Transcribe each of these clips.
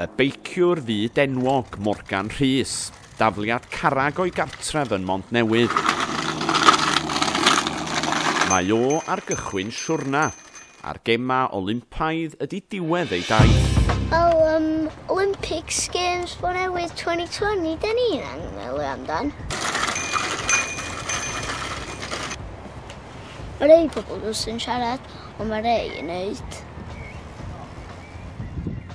Y beiciwr fyd enwog Morgan Rhys, dafliad carrag o'i gartref yn Montnewydd. Mae o ar gychwyn siwrna, a'r gema Olympaidd ydy diwedd ei daith. Wel, Olympics Games Bontnewydd 2020, da ni'n angen meddwl amdan. Mae rei pobl jyst yn siarad, ond mae rei yn neud.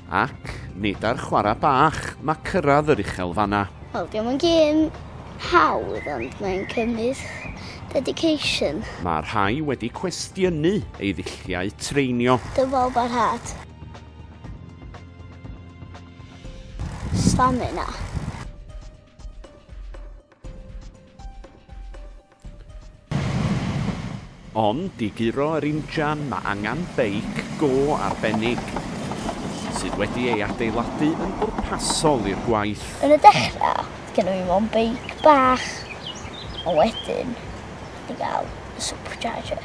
Ac nid ar chwarae bach mae cyrraedd yr uchel fanna. Wel, diolch yn gêm hawdd, ond mae'n cymryd dedication. Mae rhai wedi cwestiynu ei ddulliau treinio. Dyfal barhad. Stamina. Ond i guro yr injan mae angen beic go arbennig, sydd wedi ei adeiladu yn bwrpasol i'r gwaith. Yn y dechrau, gen i mewn beic bach, ond wedyn, di gael y supercharger.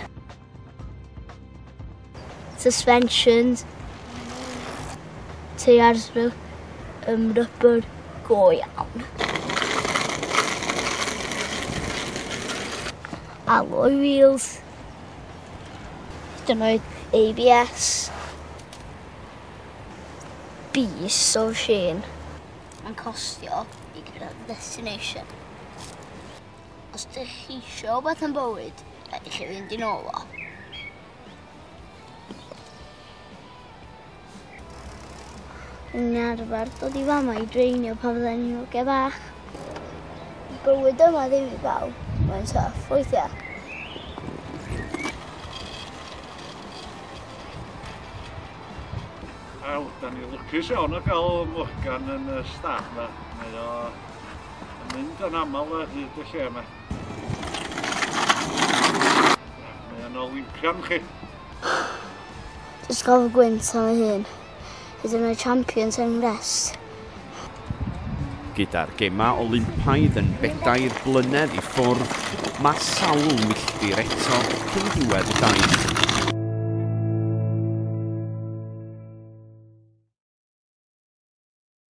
Suspensions, teiars rubber go iawn. Alloy wheels. Hyd yn oed ABS. Beast o machine. Mae'n costio i gyrraedd destination. Os ydych chi isio rhywbeth yn bywyd, rhaid i chi fynd i nôl o. O'n i'n arfer dod i fama i dreinio pan fydden ni'n hogia bach. Bywyd yma ddim i bawb, mae'n tough weithiau. Wel, da ni lwcus iawn o gael Morgan yn y staff yma. Mae o yn mynd yn aml ar hyd y lle yma. Mae o'n Olympian chi. Jyst gael fy gwynt am ei hun. Hyd yn oed champions yn rest. Gyda'r gema Olympaidd yn 4 blynedd i ffwrdd, mae sawl milltir eto cyn diwedd y daith.